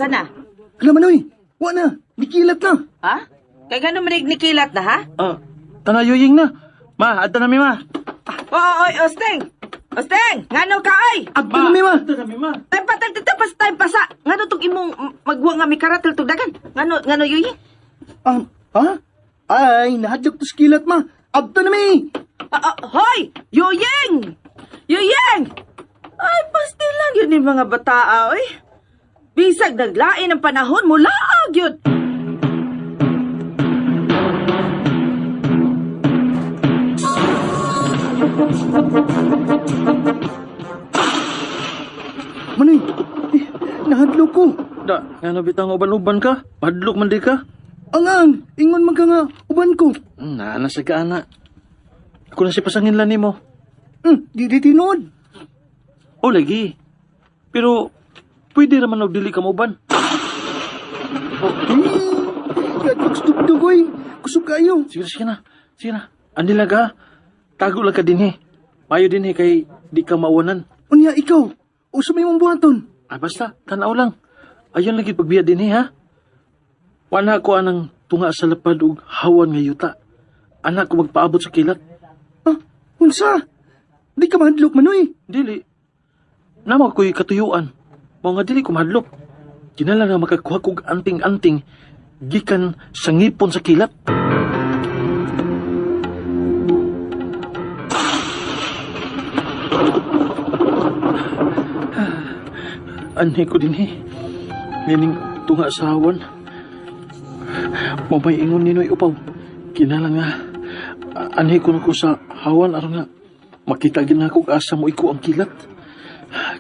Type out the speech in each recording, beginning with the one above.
Asa na? Hala, Manoy! Wa na! Nikilat na! Ha? Kay ngano man nikilat na ha? Ah, tanayoying na. Ma, adto na mi ma. Oo, oy, Osteng. Osteng, ngano ka ay? Abto na mi, ma! Adto na mi ma. Time pa, time, time, pas, time pasa. Ngano tong imong magwa nga mikaratel tug dagan? Ngano, ngano yuying? Ha? Ay, nahadlok to sa kilat, ma! Abto na mi! Ah, ah, hoy! Yuying! Yuying! Ay, pastil lang yun yung mga bataa, oy. Bisag naglain ang panahon, mulaag yun. Manoy, eh, nahadlok ko. Da, ngano bitang uban-uban ka? Padlok man di ka? Ang, ingon man ka nga, uban ko. Naa na sa kaana. Ako na si pasangin lang nimo. Di tinuod. O lagi. Pero pwede raman og dili ka mouban. Kadlok sa dugdug, oy. Kusog kayo. Sige, sige na. Sige na. Andi lang ka. Tago lang ka dinhi. Mayo dinhi kay di ka mauwanan. Unya, ikaw. Usa may mong buhaton. Ah, basta, tanaw lang. Ayon lagi pagbiya dinhi ha. Wala ko anang tunga sa lapad ug hawan nga yuta. Anak ko magpaabot sa kilat. Ha? Unsa? Di ka mahadlok, Manoy. Dili. Namo ko'y katuyuan. Mao nga dili ko mahadlok. Kinala nga makakuha kog anting-anting gikan sa ngipon sa kilat. Anhi ko dinhi. Nining tunga sa hawan. Mamay ingon ni Noy Upaw. Kinala nga anhi ko na ko sa hawan aron nga makita gid na ako asa mo iko ang kilat.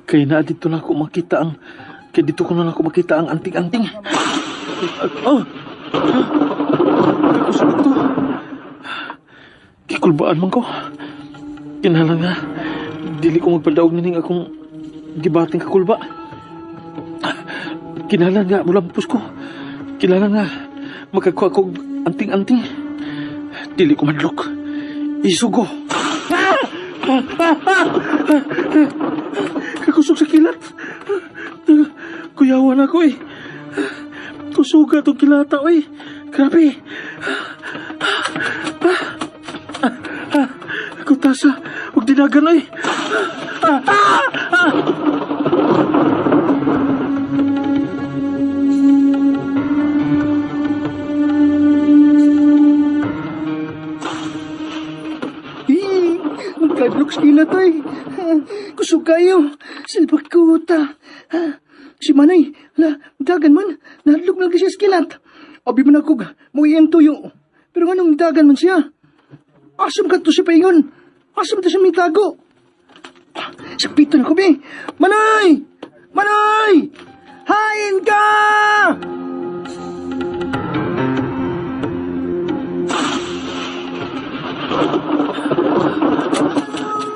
Kay na dito na ako makita ang kay dito ko na ako makita ang anting-anting. Oh. Kakusog to. Kikulbaan man ko. Kinahanglan nga dili ko magpadaog nining akong gibating kakulba. Kinahanglan nga mulampos ko. Kinahanglan nga makakuha kog anting-anting. Dili ko madlok. Isugo. Kakusog sa kilat. Kuyawan ako eh. Kusuga tong kilata oy. Grabe. Kutasa, ug dinagan oy. Eh, magkadlok sa kilat, oy. Kusog kayo. Silbakuta. Si Manoy, la, dagan man, nahadlok na lagi siya sa kilat. Abi man ako, mo iyang tuyo. Pero nganong dagan man siya? Asam ka to siya paingon? Asam to siya mitago? Sakpiton ko, be. Manoy! Manoy! Hain ka!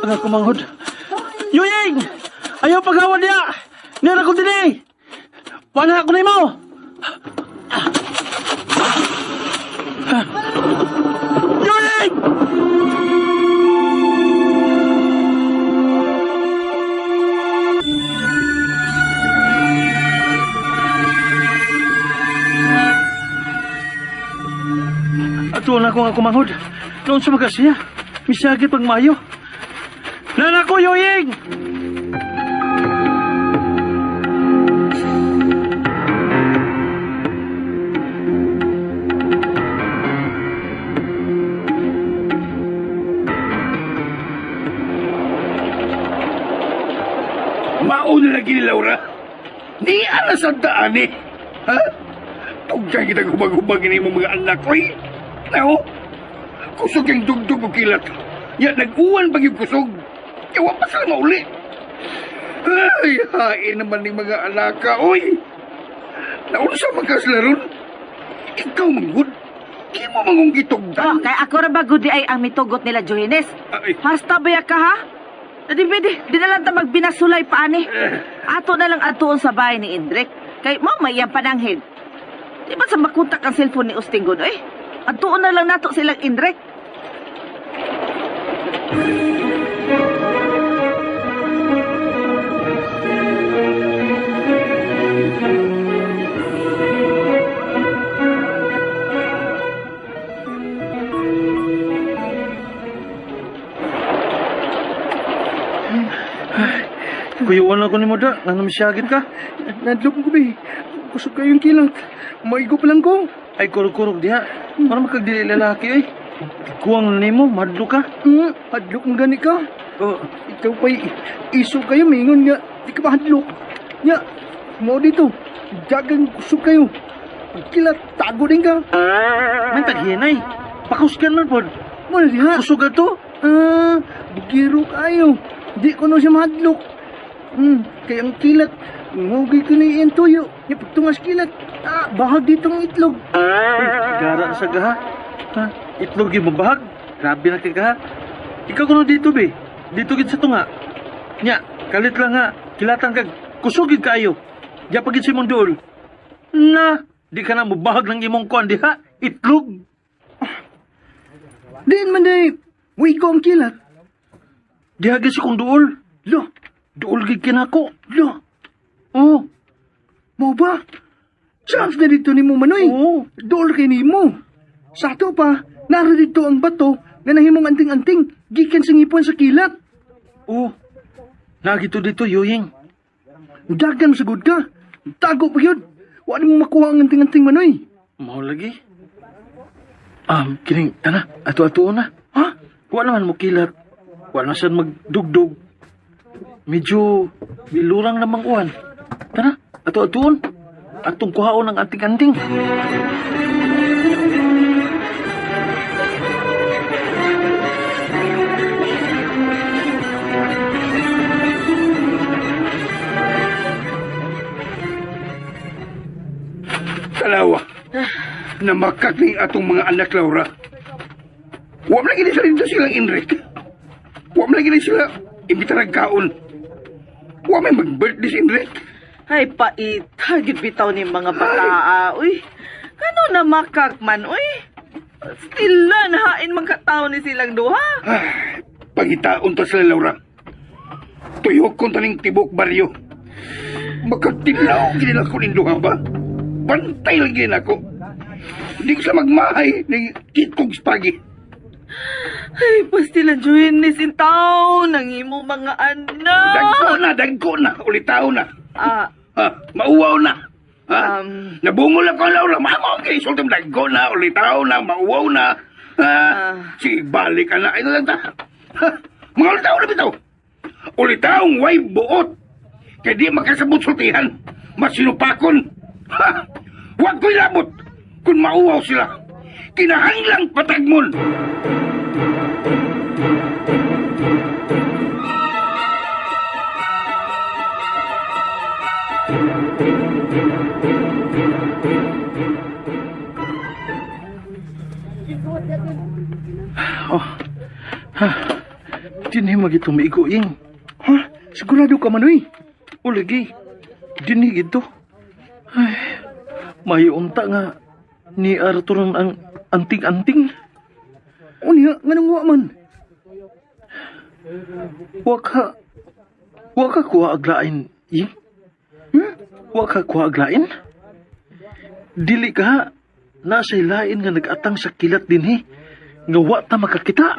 Ang ako manghod. Yuying! Ayaw paghawan niya! Nira ko dinhi! Wala ako nimo! Yuying! Ato na ko nga kumanghod. Noon sa mga siya, misagit pag mayo. Nana ko, Yoying! Mauna lagi ni Laura. Ni alas ang daan eh. Ha? Tugtang kitang hubag-hubag ni imong mga anak, oy. Nao, kusog ang dugdug o kilat. Ya, nag-uwan pag yung kusog. Yawa pa sila mauli. Ay, hain naman ng mga alaka, oy. Naunsa man ka sila ron? Ikaw, manggod. Di mo mangong gitugdan. Oh, kay ako ra ba gudi ay ang mitugot nila Johannes. Ay. Hasta ba ka ha? Di pwede, di na lang ta magbinasulay pa ani. Ato na lang atuon sa bahay ni Indrek. Kay mo may iyang pananghid. Di ba sa makontak ang cellphone ni Usting Gun, eh? Atuon na lang nato silang Indrek. Kuyuan ako ni mo da, nga namisyagit ka. Nadlok ko be. Kusog kayong kilat. Maigo pa lang ko. Ay, kurog-kurog diha. Para makagdili lalaki eh. Kuwang nimo, madlo ka. Hadlok mo gani ka. Oh, Ikaw pa'y iso kayo, mingon nga. Di ka mahadlok. Nya, mo dito. Dagang kusog kayo. Ang kilat, tago din ka. May taghinay. Pakusgan man pod. Mo na diha. Kusog to. Ah, bugiro kayo. Di ko no siya mahadlok. Kaya ang kilat, ngugi ko na iyang tuyo. Nya, pagtungas kilat, bahag dito ang itlog. Uy, gara na sa gaha. Ha? Itlog yung mabahag. Grabe na kay gaha. Ikaw kuno dito be. Dito gid sa tunga. Nya, kalit lang nga. Kilatan kag kusog gid kaayo. Diya pagid sa imong duol. Na, di ka na mubahag ng imong kuan diha. Itlog. Diin man day, wigo ang kilat. Diha gid sa kong duol. Lo, Duol gid kinako. lo, Oh, mo ba? Chance na dito ni mo manoy. oo. Dool kay nimo. Sa ato pa, nara dito ang bato nga nahimong anting-anting gikan sa ngipon sa kilat. Oh. Nagito dito yoying. Dagan sagud ka. Tago pa yun. Wa nimo makuha ang anting-anting manoy. Mao lagi. Kining tana, ato-ato na. Ha? Wa naman mo kilat. Wa na sad magdugdog. Medyo bilurang namang uwan. Tara, ato-atoon. Atong kuhaon ang anting-anting. Tanawa. Namakak ni atong mga anak, Laura. Wa man lagi sila dito silang Enric. Wa man lagi sila imbitarag kaon. Wa may mag-birthday si Enric. Ay, paita, gid bitaw ni mga bataa, uy. Kano na makak man, uy. Still na, nahain magkatao ni silang duha. Ah, pangitaon ta sila, Laura. Tuyok kong taning tibok baryo. Makatilaw gini ako ning duha ba? Bantay lang gini ako. Hindi ko sila magmahay ng kikog spagi. Ay, pastilan, Joannes, in taon ng imo mga anak. Dagko na, dagko na, ulitaw na. Ah, Ha, mauwaw na. Ha? Nabungol ako, Laura. Mama, okay. Sultim, dagko na, ulitaw na, mauwaw na. Ha? Ah. Sige, balik ka na. Ay, na lang ta. Ha? Mga ulitaw na bitaw. Ulitaw, way buot. Kaya di makasabot sultihan. Masinupakon. Ha? Huwag ko'y labot. Kung mauwaw sila. Kinahanglang patagmon. Oh. Ha. Dinhi magito maigo ing. Ha? Sigurado ka manoy. O lagi. Dinhi gito. Ay, may unta nga ni Arthur ang anting-anting. Unya, nganong wa man? Wa ka kuha aglain, ying? Hmm? Wa ka kuha aglain? Dili ka, nasa lain nga nag-atang sa kilat dinhi, nga wa ta makakita.